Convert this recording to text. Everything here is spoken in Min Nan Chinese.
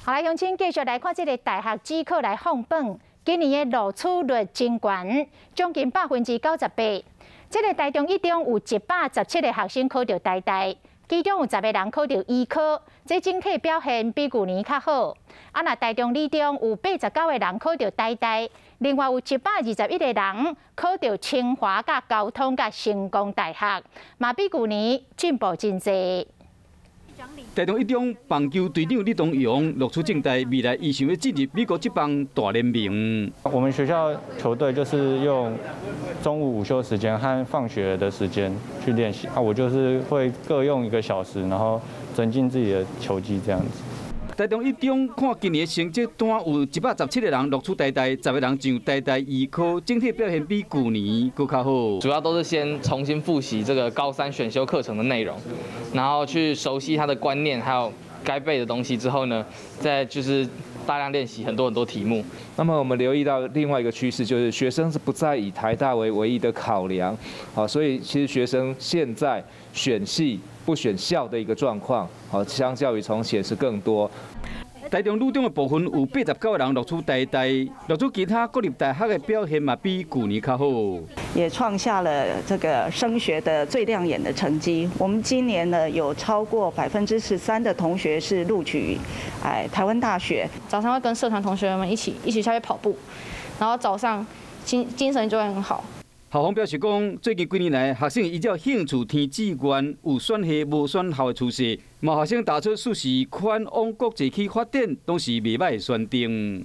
好來，鄉親繼續來看這个大學指考來放榜，今年的錄取率真懸，將近98%。這个台中一中有117個學生考著台大，其中有10個人考著醫科，這整體表現比舊年較好。啊，若台中女中有89個人考著台大，另外有121個人考著清華、佮交通、佮成功大學，嘛比舊年進步真濟。台中一中棒球隊長李東陽錄取政大，未來伊想欲進入美國職棒大聯盟。我們學校球隊就是用中午午休時間和放學的時間去練習啊，我就是會各用一個小時，然後增進自己的球技這樣子。台中一中看今年成績單有117個人錄取台大，10個人上台大醫科，整體表現比舊年閣較好。主要都是先重新複習這個高三選修課程的內容，然後去熟悉他的觀念，還有該背的東西之後呢，再就是大量練習很多很多題目。那麼我們留意到另外一個趨勢，就是學生是不再以台大為唯一的考量，好，所以其實學生現在選系不選校的一個狀況，好，相較於從前是更多。台中女中的部分有89個人錄取台大，錄取其他國立大學的表現嘛比舊年較好，也創下了這個升學的最亮眼的成績。我們今年呢有超過13%的同學是錄取哎台灣大學。早上會跟社團同學們一起下去跑步，然後早上精神就會很好。校方表示講，最近幾年來，學生依照興趣填志願，有選系無選校的趨勢。嘛，學生打出碩士寬往國際去發展，攏是袂䆀的選擇。